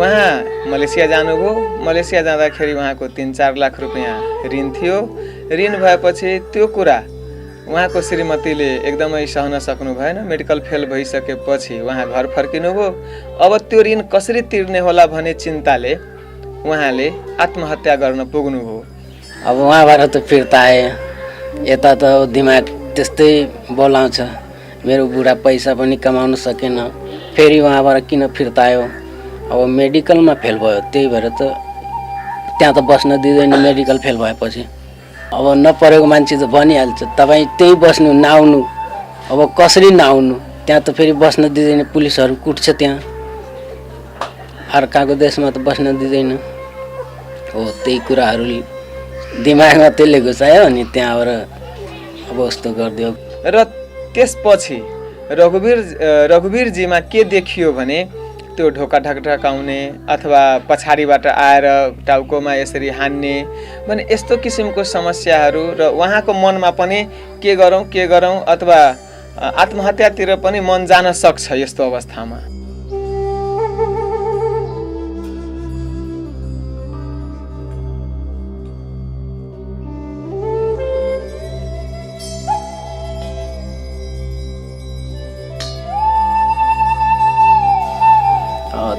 उहाँ मलेसिया जानुभयो। मलेसिया जाँदाखेरि उहाँको 3-4 लाख रुपियाँ ऋण थियो। ऋण भएपछि त्यो कुरा उहाँको श्रीमतीले एकदमै सहन सक्नु भएन। मेडिकल फेल भइसकेपछि उहाँ घर फर्किनुभयो। अब त्यो ऋण कसरी तिर्ने होला भन्ने चिन्ताले उहाँले आत्महत्या गर्न पुग्नुभयो। अब उहाँबाट त फिर्ता आए, यता त दिमाग त्यस्तै बोलाउँछ। मेरो बुढा पैसा पनि कमाउन सकेन, फेरि उहाँबाट किन फिर्ता आयो। अब मेडिकलमा फेल भयो, त्यही भएर त त्यहाँ त बस्न दिँदैन मेडिकल फेल भएपछि। अब नपरेको मान्छे त भनिहाल्छ तपाईँ त्यहीँ बस्नु नआउनु। अब कसरी नआउनु, त्यहाँ त फेरि बस्न दिँदैन, पुलिसहरू कुट्छ। त्यहाँ अर्काको देशमा त बस्न दिँदैन। हो त्यही कुराहरू दिमागमा त्यसले घुसायो अनि त्यहाँबाट अब यस्तो गरिदियो। र त्यसपछि रघुवीरजीमा के देखियो भने त्यो ढोका ढकढकाउने अथवा पछाडिबाट आएर टाउकोमा यसरी हान्ने भने यस्तो किसिमको समस्याहरू र उहाँको मनमा पनि के गरौँ अथवा आत्महत्यातिर पनि मन जान सक्छ यस्तो अवस्थामा।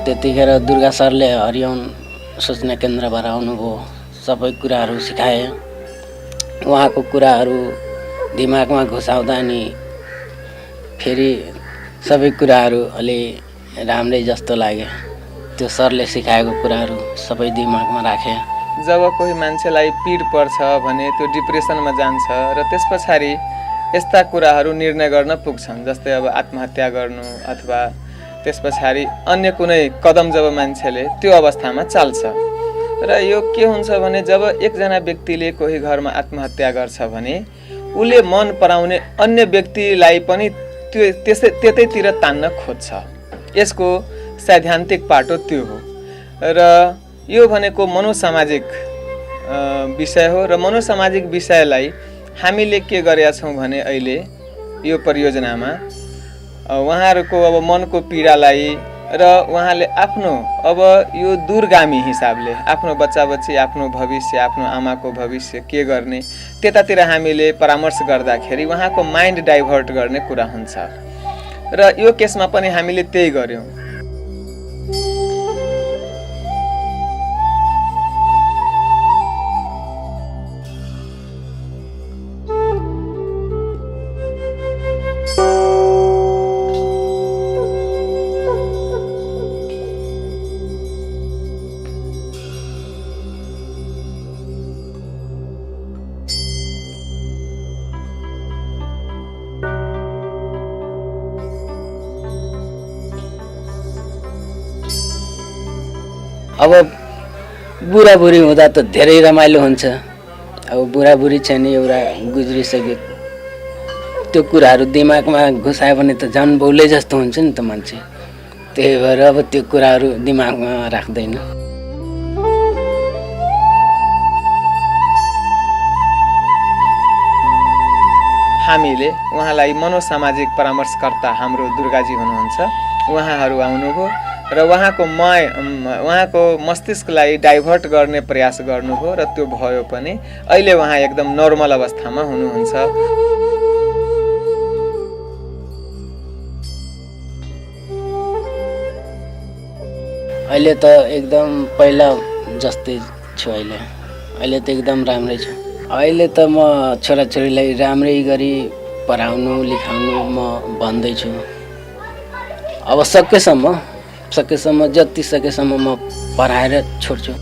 त्यतिखेर दुर्गा सरले हरिओम सूचना केन्द्रबाट आउनुभयो, सबै कुराहरू सिकाए। उहाँको कुराहरू दिमागमा घुसाउँदा नि फेरि सबै कुराहरू अलि राम्रै जस्तो लाग्यो। त्यो सरले सिकाएको कुराहरू सबै दिमागमा राखे। जब कोही मान्छेलाई पीड पर्छ भने त्यो डिप्रेसनमा जान्छ र त्यस पछाडि यस्ता कुराहरू निर्णय गर्न पुग्छन्, जस्तै अब आत्महत्या गर्नु अथवा त्यस पछाडि अन्य कुनै कदम जब मान्छेले त्यो अवस्थामा चाल्छ। र यो के हुन्छ भने जब एकजना व्यक्तिले कोही घरमा आत्महत्या गर्छ भने उसले मन पराउने अन्य व्यक्तिलाई पनि त्यतैतिर तान्न खोज्छ। यसको सैद्धान्तिक पाटो त्यो हो। र यो भनेको मनोसामाजिक विषय हो र मनोसामाजिक विषयलाई हामीले के गरेका छौँ भने अहिले यो परियोजनामा उहाँहरूको अब मनको पीडालाई र उहाँले आफ्नो अब यो दूरगामी हिसाबले आफ्नो बच्चा बच्ची, आफ्नो भविष्य, आफ्नो आमाको भविष्य के गर्ने त्यतातिर हामीले परामर्श गर्दाखेरि उहाँको माइन्ड डाइभर्ट गर्ने कुरा हुन्छ। र यो केसमा पनि हामीले त्यही गर्यौँ। अब बुढाबुढी हुँदा त धेरै रमाइलो हुन्छ। अब बुढाबुढी छैन, एउटा गुज्रिसक्यो, त्यो कुराहरू दिमागमा घुसायो भने त झन् बौले जस्तो हुन्छ नि त मान्छे। त्यही भएर अब त्यो कुराहरू दिमागमा राख्दैन। हामीले उहाँलाई मनोसामाजिक परामर्शकर्ता हाम्रो दुर्गाजी हुनुहुन्छ, उहाँहरू आउनुभयो र उहाँको मस्तिष्कलाई डाइभर्ट गर्ने प्रयास गर्नुभयो र त्यो भयो पनि। अहिले उहाँ एकदम नर्मल अवस्थामा हुनुहुन्छ। अहिले त एकदम पहिला जस्तै छु। अहिले त एकदम राम्रै छु। अहिले त म छोराछोरीलाई राम्रै गरी पढाउनु लेखाउनु म भन्दैछु। अब सकेसम्म जति सकेसम्म म पढाएर छोड्छु।